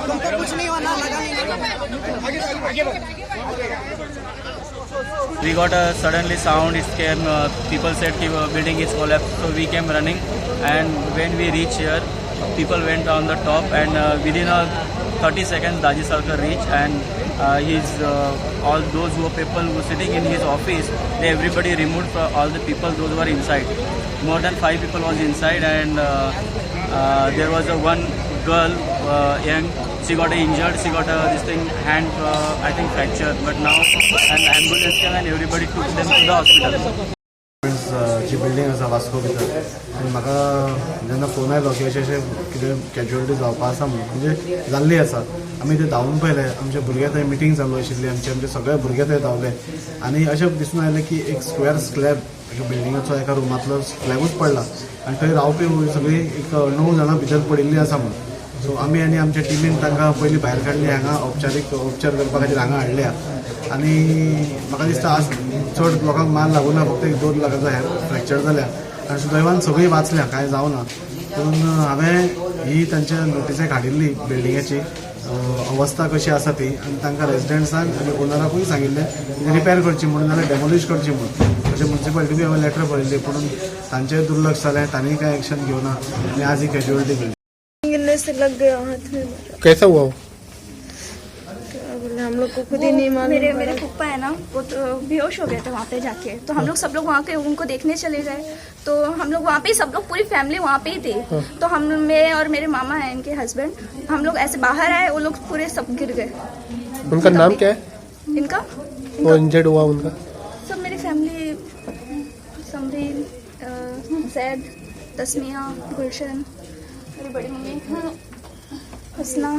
तुमको कुछ नहीं होना, लगा नहीं। We got a suddenly sound. It came. People said ki building is collapsed, so we came running. And when we reach here, people went on the top, and within a 30 seconds, Daji Sarkar reached, and his all those who were people who were sitting in his office, they everybody removed for all the people those who were inside. More than 5 people was inside, and there was a one girl, young. She got injured. She got a this thing hand, I think fracture. But now an ambulance came and everybody took them to the hospital. Ji building आसा वास्को भितर आनी म्हाका जेन्ना phone आयलो की अशें अशें कितें कॅज्युअलिटी जावपा आसा म्हणून, म्हणजे जाल्ली आसा, आमी ते धांवून पळयले. आमचे भुरगे थंय मिटींग चालू आशिल्ली, आमचे आमचे सगळे भुरगे थंय धांवले आनी अशें दिसून आयलें की एक स्क्वेअर स्लॅब एका बिल्डिंगाचो एका रुमांतलो स्लॅबूच पडला आनी थंय रावपी सगळीं एक 9 जाणां भितर पडिल्लीं आसा म्हणून. सो आमी आनी आमच्या टिमीन तांकां पयलीं भायर काडली, हांगा औपचारीक उपचार करपा खातीर हांगा हाडल्या आनी म्हाका दिसता आज चड लोकांक मार लागूना, फक्त एक 2 लाखाचो हेर फ्रॅक्चर जाल्या आनी सुदैवान सगळीं वाचल्या, कांय जावना. पूण हांवें ही तांच्या नोटिसेक हाडिल्ली बिल्डिंगेची अवस्था कशी आसा ती आनी तांकां रेजिडंट्सांक आनी ओनराकूय सांगिल्लें रिपेर करची म्हणून नाल्यार डेमोलिश करची म्हणून. अशें मुन्सिपालिटीकूय हांवें लेटर बरयल्ली, पूण तांचें दुर्लक्ष जालें, तांणी कांय एक्शन घेवना आनी आज ही कॅज्युअलिटी घडली. गिरने से लग गया हाथ में मेरा। कैसा हुआ वो? क्या बोले, हम लोग को खुद ही नहीं मालूम। मेरे मेरे फूफा है ना, वो तो बेहोश हो गए थे वहाँ पे जाके, तो हम लोग सब लोग वहाँ के उनको देखने चले गए। तो हम लोग वहाँ पे ही सब लोग पूरी फैमिली वहाँ पे ही थे। तो हम, मैं और मेरे मामा हैं, इनके हस्बैंड, हम लोग ऐसे बाहर आए, वो लोग पूरे सब गिर गए। उनका नाम क्या है? इनका वो इंजर्ड हुआ उनका? सब मेरी फैमिली, समरीन, जैद, तस्मिया, गुलशन, मेरी बड़ी मम्मी, हसना।